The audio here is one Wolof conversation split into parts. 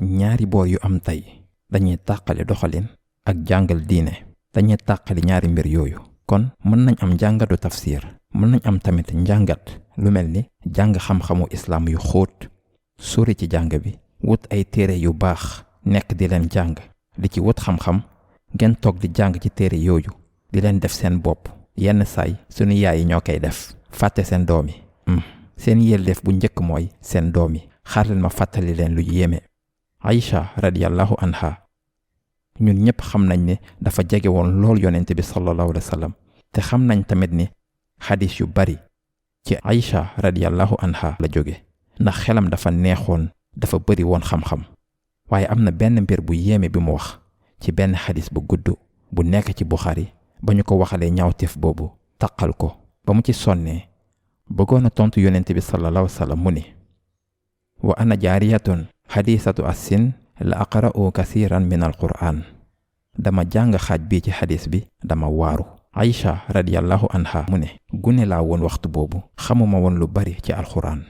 ñaari boor yu am tey dañuy tàqale doxalin ak jàngal diine, dañuy tàqali ñaari mbir yooyu. kon mën nañ am njàngatu tafsir, mën nañ am tamit njàngat lu mel ni jàng xam-xamu islaam yu xóot, sori ci jàng bi, wut ay téere yu baax nekk di leen jàng, di ci wut xam-xam, ngeen toog di jàng ci téere yooyu di leen def seen bopp. yenn saay sunu yaay yi ñoo koy def, fàtte seen doom yi. seen yelleef bu njëkk mooy seen doom yi. xaar leen ma fàttali leen lu yéeme. Aïcha radiyallahu anha, ñun ñëpp xam nañ ne dafa jege woon lool yonent bi sallallahu alayhi wa sallam, te xam nañ tamit ni xadis yu bari ci Aïcha radiyallahu anha la jóge, ndax xelam dafa neexoon, dafa bari woon xam-xam. waaye am na benn mbir bu yéeme bi mu wax ci benn xadis bu gudd bu nekk ci Buxaari, ba ñu ko waxalee ñaawteef boobu taqal ko ba mu ci sonnee bëggoon a tontu yonent bi sallallahu alayhi wa sallam mu ni: wa ana jaariyatun xadisatu assin la aqra'u kasiran min alquran. dama jàng xaaj bii ci xadis bi dama waaru. Aïcha radiyallahu anha mu ne gune laa woon waxtu boobu, xamuma woon lu bari ci alxuraan.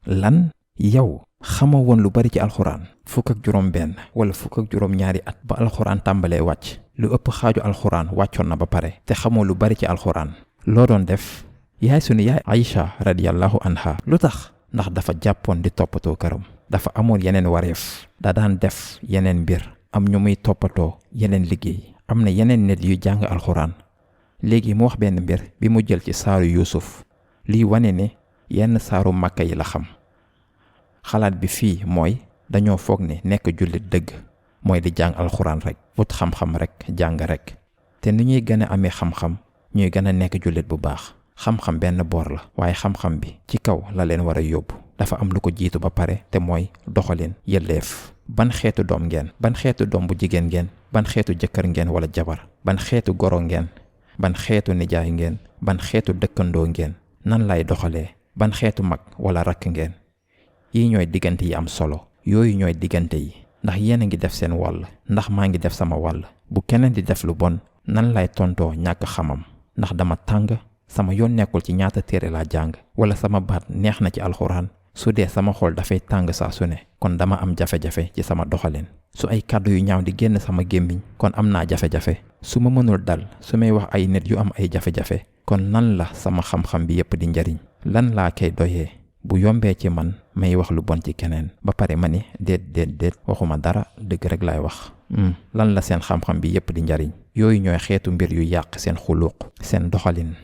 lan yow xamoo woon lu bari ci alxuraan? fukk ak juróom benn wala fukk ak juróom ñaari at ba alxuraan tàmbalee wàcc, lu ëpp xaaju alxuraan wàccoon na ba pare te xamoo lu bari ci alxuraan. loo doon def? yaay sunu yaay Aïcha radiyallahu anha. lu tax? ndax dafa jàppoon di toppatoo këram, dafa amoon yeneen wareef, da daan def yeneen mbir, am ñu muy toppatoo yeneen liggéey. am na yeneen nit yu jàng alxuraan. léegi mu wax benn mbir bi mu jël ci saaru Yuusuf, lii wane ne yenn saaru Makka yi la xam. xalaat bi fii mooy dañoo foog ne nekk jullit dëgg mooy di jàng alxuraan rek, wut xam-xam rek, jàng rek. te ni ñuy gën a amee xam-xam ñuy gën a nekk jullit bu baax. xam-xam benn boor la, waaye xam-xam bi ci kaw la leen war a yóbbu. dafa am lu ko jiitu ba pare, te mooy doxalin, yelleef. ban xeetu doom ngeen? ban xeetu doom bu jigéen ngeen? ban xeetu jëkkër ngeen wala jabar? ban xeetu goro ngeen? ban xeetu nijaay ngeen? ban xeetu dëkkandoo ngeen? nan lay doxalee? ban xeetu mag wala rakk ngeen? yii ñooy diggante yi am solo. yooyu ñooy diggante yi. ndax yéen a ngi def seen wàll, ndax maa ngi def sama wàll. bu keneen di def lu bon, nan lay tontoo ñàkk xamam? ndax dama tàng, sama yoon nekkul ci ñaata téere laa jàng, wala sama baat neex na ci alxuraan. su dee sama xol dafay tàng saa su ne, kon dama am jafe-jafe ci sama doxalin. su ay kàddu yu ñaaw di génn sama gémmiñ, kon am naa jafe-jafe. su ma mënul dal, su may wax ay nit yu am ay jafe-jafe, kon nan la sama xam-xam bi yépp di njariñ? lan laa koy doyee bu yombee ci man may wax lu bon ci keneen ba pare ma ni déet waxuma dara, dëgg rek laay wax? lan la seen xam-xam bi yépp di njariñ? yooyu ñooy xeetu mbir yu yàq seen xuluq, seen doxalin.